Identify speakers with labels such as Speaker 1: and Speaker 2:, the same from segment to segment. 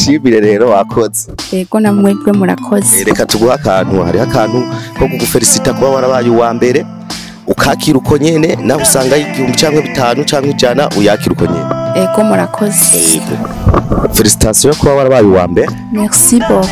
Speaker 1: Tugushimire rero, wakoze.
Speaker 2: Ego, namwebwe murakoze.
Speaker 1: Reka tuguha akantu, hariho akantu ko kugufelicita kuba warabaye uwa mbere, ukakira uko nyene, nawe usanga 1000 canke 5 canke 100, uyakira uko nyene.
Speaker 2: Ego, murakoze.
Speaker 1: Félicitations kuba warabaye uwa mbere.
Speaker 2: Merci beaucoup.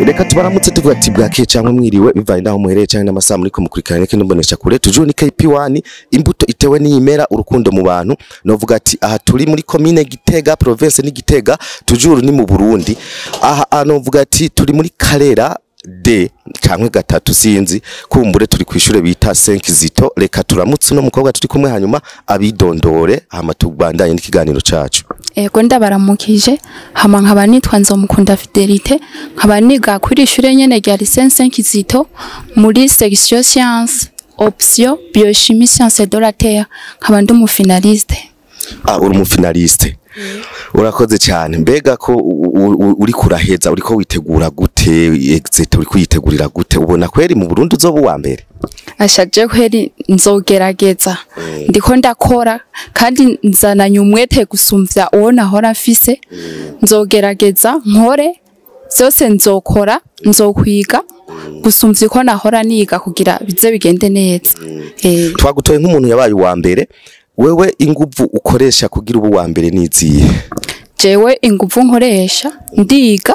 Speaker 1: Reka tubaramutse tuvuga ati bwakeye cyangwa mwiriwe, bivanye naho muhereye cyangwa n'amasaha muri kumukurikirana kino mbonesha kure. Tujuru ni KP1, imbuto itewe n'iyimera urukundo mu bantu. Novuga ati aha turi muri commune Gitega, province ni Gitega, tujuru ni mu Burundi. Aha novuga ati turi muri Karera D cyangwa gatatu, sinzi, kumbure turi kwishure bita 5 Zito. Reka turamutse no mukobwa turi kumwe, hanyuma abidondore, hama tubandanye n'ikiganiro cacu.
Speaker 2: Ego, ndabaramukije. Hama nkaba nitwa Nzomukunda Fidelite, nkaba niga kuri ishure nyene rya Lycée 5 Zito muri section science, option biochimie, science de la terre, nkaba ndi umufinaliste.
Speaker 1: Ah, uri umufinaliste, urakoze cyane. Mbega ko uri kuraheza, uriko witegura gute exétat? Uri kuyitegurira gute? Ubona kweri mu Burundi uzoba uwa mbere?
Speaker 2: Ashaje kweri nzogerageza, ndiko ndakora kandi nzananye umwete gusumvya uwo nahora mfise. Nzogerageza nkore byose, nzokora, nzokwiga gusumvya uko nahora niga kugira bize bigende neza.
Speaker 1: Twagutoye nk'umuntu yabaye uwa mbere. Wewe inguvu ukoresha kugira ubu uwa mbere niziye?
Speaker 2: Jewe inguvu nkoresha, ndiga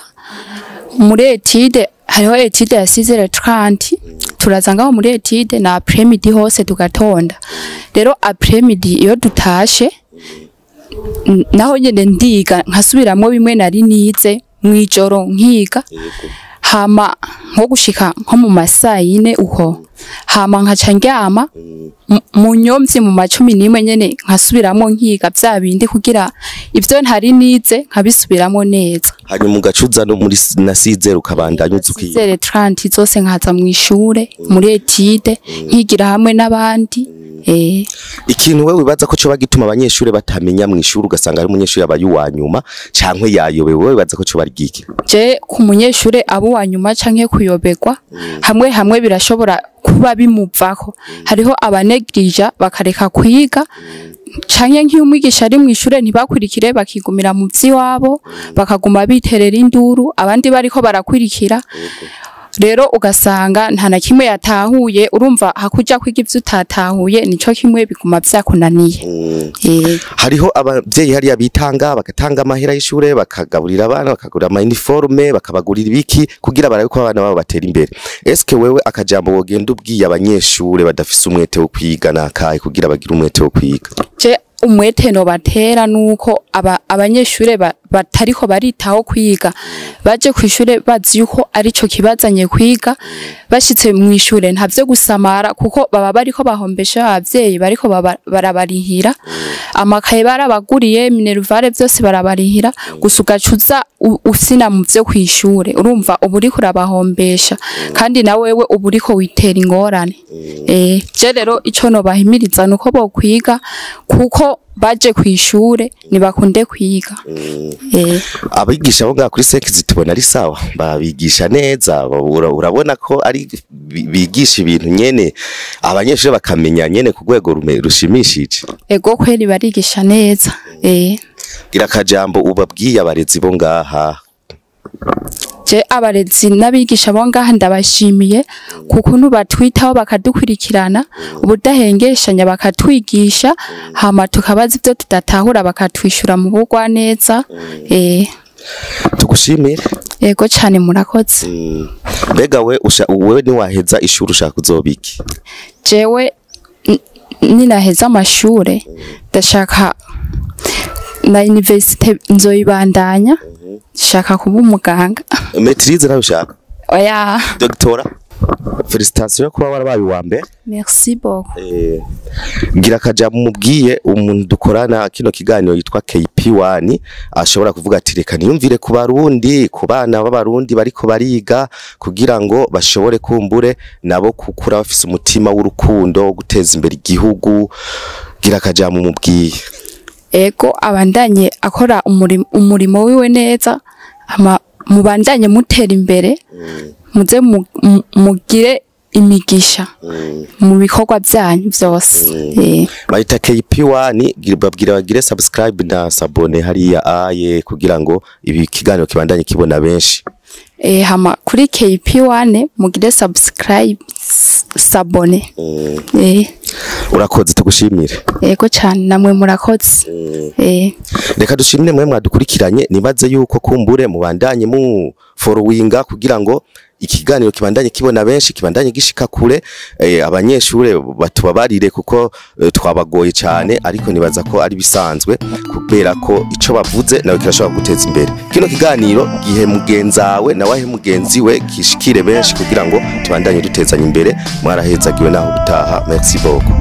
Speaker 2: muri étude. Hariho étude ya 6h30, turaza ngaho muri étude na après-midi hose tugatonda. Rero après-midi iyo dutashe, naho nyene ndiga, nkasubiramwo bimwe nari nize mwijoro, nkiga, hama nko gushika nko mu masaa 4 uko, hama nkaca ndyama. Mu nyomvyi mu ma 11 nyene nkasubiramwo, nkiga vya bindi kugira ivyo ntari nize nkabisubiramwo neza.
Speaker 1: Hanyuma ugacuza no muri na 6h ukabandanya uza ukiga?
Speaker 2: 6h30 zose nkaza mu ishure muri étude, nkigira hamwe n'abandi.
Speaker 1: Ikintu wewe wibaza ko coba gituma abanyeshure batamenya mu ishuri, ugasanga ari umunyeshuri yabaye uwa nyuma canke yayobewe, wewe wibaza ko coba ari giki?
Speaker 2: Je ku munyeshure abo wa nyuma canke kuyoberwa, hamwe hamwe birashobora kuba bimuvako. Hariho abanegrija bakareka kwiga, canke nk'iyo umwigisha ari mw'ishure ntibakurikire, bakigumira mu vy'iwabo, bakaguma biterera induru abandi bariko barakurikira. Rero ugasanga nta na kimwe yatahuye. Urumva hakuja kwiga ivyo utatahuye, nico kimwe biguma vyakunaniye.
Speaker 1: Hariho abavyeyi hariya bitanga, bagatanga amahera y'ishure, bakagaburira abana, bakagura ama uniforme, bakabagurira ibiki kugira barabe ko abana babo batera imbere. Eske wewe akajambo wogenda ubwiye abanyeshure badafise umwete wo kwiga nakahe kugira bagire umwete wo kwiga?
Speaker 2: Je umwete no batera nuko abanyeshure batariko baritaho kwiga, baje kwishure bazi yuko arico kibazanye kwiga. Bashitse mu ishure ntavyo gusamara, kuko baba bariko bahombesha abavyeyi bariko barabarihira amakaye, barabaguriye minerval, byose barabarihira, gusa ugacuza ufyina mu vyo kwishure. Urumva uba uriko urabahombesha, kandi na wewe uba uriko witera ingorane. Je rero ico nobahimiriza nuko bokwiga, kuko baje kwishure nibakunde kwiga.
Speaker 1: Abigisha bo ngaha kuri sekizi tubona ari sawa, babigisha neza? Urabona ko ari bigisha ibintu nyene abanyeshuri bakamenya nyene ku rwego rushimishije?
Speaker 2: Ego kweri, barigisha neza.
Speaker 1: Gira akajambo ubabwiye abarezi bo ngaha.
Speaker 2: Je abarezi n'abigisha bo ngaha ndabashimiye ku kuntu batwitaho, bakadukurikirana ubudahengeshanya, bakatwigisha, hama tukabaza ivyo tudatahura bakatwishura mu bugwa neza.
Speaker 1: Tugushimire.
Speaker 2: Ego cane, murakoze.
Speaker 1: Mbega we wewe niwaheza ishuri ushaka kuzoba iki?
Speaker 2: Jewe ninaheza amashure ndashaka na université nzoyibandanya, shaka kuba umuganga.
Speaker 1: Maîtrise nawe ushaka?
Speaker 2: Oya.
Speaker 1: Doctorat? Félicitations kuba warabaye uwa mbere.
Speaker 2: Merci beaucoup.
Speaker 1: Gira akajambo umubwiye umuntu dukorana kino kiganiro yitwa KP1, ashobora kuvuga ati reka niyumvire ku Barundi, ku bana b'Abarundi bariko bariga, kugira ngo bashobore kumbure nabo kukura bafise umutima w'urukundo wo guteza imbere igihugu. Gira akajambo umubwiye.
Speaker 2: Ego, abandanye akora umurimo wiwe neza, ama mubandanye mutera imbere, muze mugire. imigisha mu bikorwa byanyu byose.
Speaker 1: Bayita KP1, babwira bagire subscribe na s'abonner hariya aye kugira ngo ibi kiganiro kibandanye kibona benshi.
Speaker 2: Hama kuri KP1 mugire subscribe, s'abonner.
Speaker 1: Urakoze, tugushimire.
Speaker 2: Yego cyane, namwe murakoze.
Speaker 1: Reka dushimire mwe mwadukurikiranye. Nibaze yuko kumbure mubandanye mu followinga kugira ngo ikiganiro kibandanye kibona benshi, kibandanye gishika kure. Abanyeshure batubabarire kuko twabagoye cyane, ariko nibaza ko ari bisanzwe kubera ko ico bavuze nawe kirashobora guteza imbere kino kiganiro. Gihe mugenzawe nawe ahe mugenzi we kishikire benshi kugira ngo tubandanye dutezanya imbere. Mwarahezagiwe, naho ubutaha. Merci beaucoup.